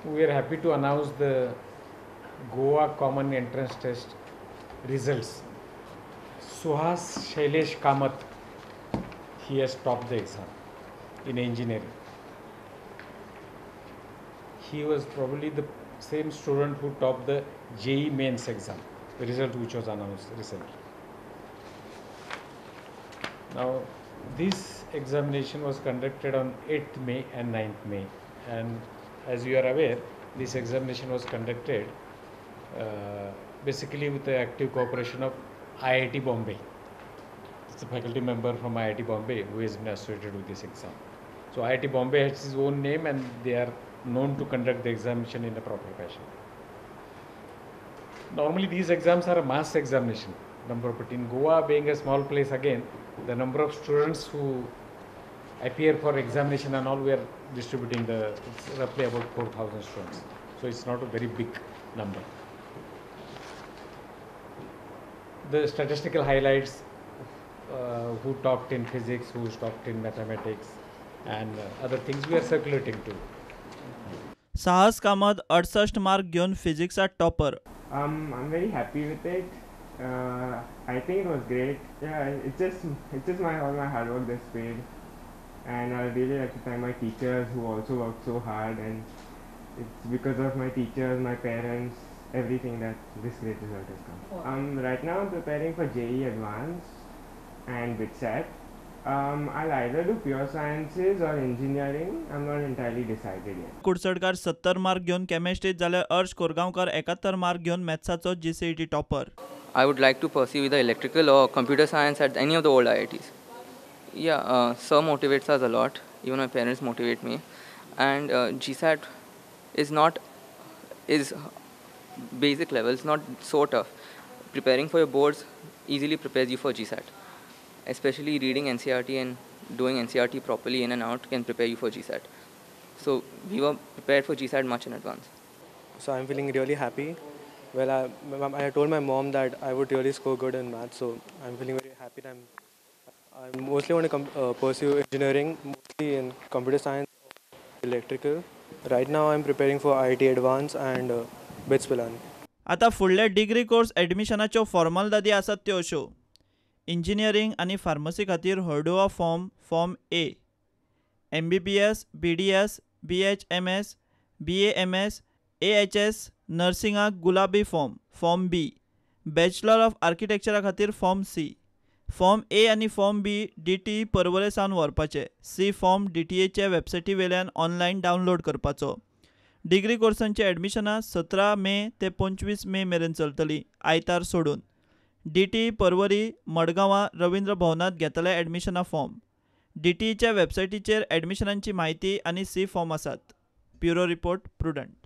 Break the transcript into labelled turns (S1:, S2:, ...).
S1: We are happy to announce the Goa Common Entrance Test results. Suhas Shailesh Kamath, he has topped the exam in engineering. He was probably the same student who topped the JEE Mains exam, the result which was announced recently. Now, this examination was conducted on 8th May and 9th May, and as you are aware, this examination was conducted basically with the active cooperation of IIT Bombay. It's a faculty member from IIT Bombay who has been associated with this exam. So IIT Bombay has its own name and they are known to conduct the examination in a proper fashion. Normally these exams are a mass examination. But in Goa, being a small place again, the number of students who appear for examination and all, we are distributing it's roughly about 4,000 students. So it's not a very big number. The statistical highlights, who topped in physics, who topped in mathematics and other things we are circulating too.
S2: Sahas Kamat 68 mark घेवन फिजिक्सात topper.
S3: I'm very happy with it. I think it was great. Yeah, it's just all my hard work that's paid, and I really like to thank my teachers who also worked so hard, and it's because of my teachers, my parents, everything that this great result has come. Right now I'm preparing for JEE Advanced and BITSAT. I'll either do pure sciences or engineering. I'm not entirely decided yet.
S2: Kudchadkar 70 mark घेवन केमिस्ट्रीत जाल्यार अर्श Korgaonkar 71 mark घेवन मॅथ्साचो GCET topper.
S4: I would like to pursue either electrical or computer science at any of the old IITs. Yeah, sir motivates us a lot. Even my parents motivate me. And GSAT is basic level. It's not so tough. Preparing for your boards easily prepares you for GSAT. Especially reading NCERT and doing NCERT properly in and out can prepare you for GSAT. So we were prepared for GSAT much in advance.
S5: So I'm feeling really happy. Well, I told my mom that I would really score good in math, so I'm feeling very happy. I mostly want to pursue engineering, mostly in computer science, electrical. Right now I'm preparing for IIT Advanced and BITS Pilani.
S2: आता फुडले degree course एडमिशनाच्यो फॉर्मालदादी आसात त्यो अश्यो: engineering आनी pharmacy खातीर हळडुवो form, form A; MBBS, BDS, BHMS, BAMS, AHS, नर्सिंगाक गुलाबी form, form B; bachelor of आर्किटेक्चरा खातीर फॉर्म सी. फॉर्म ए आनी फॉर्म बी डीटी परवरे सावन व्हरपाचे. सी फॉर्म डीटीएचे वेबसायटी वेल्यान ऑनलायन डावनलोड करपाचो. डिग्री कोर्सांची एडमिशनां 17 मे ते 25 मे मेरेन चलतली, आयतार सोडून. डीटी परवरी मडगांवां रवींद्र भवनांत घेतले एडमिशनां फॉर्म. डीटीईच्या वेबसायटीचेर एडमिशनांची म्हायती आनी सी फॉर्म आसात. Bureau report, Prudent.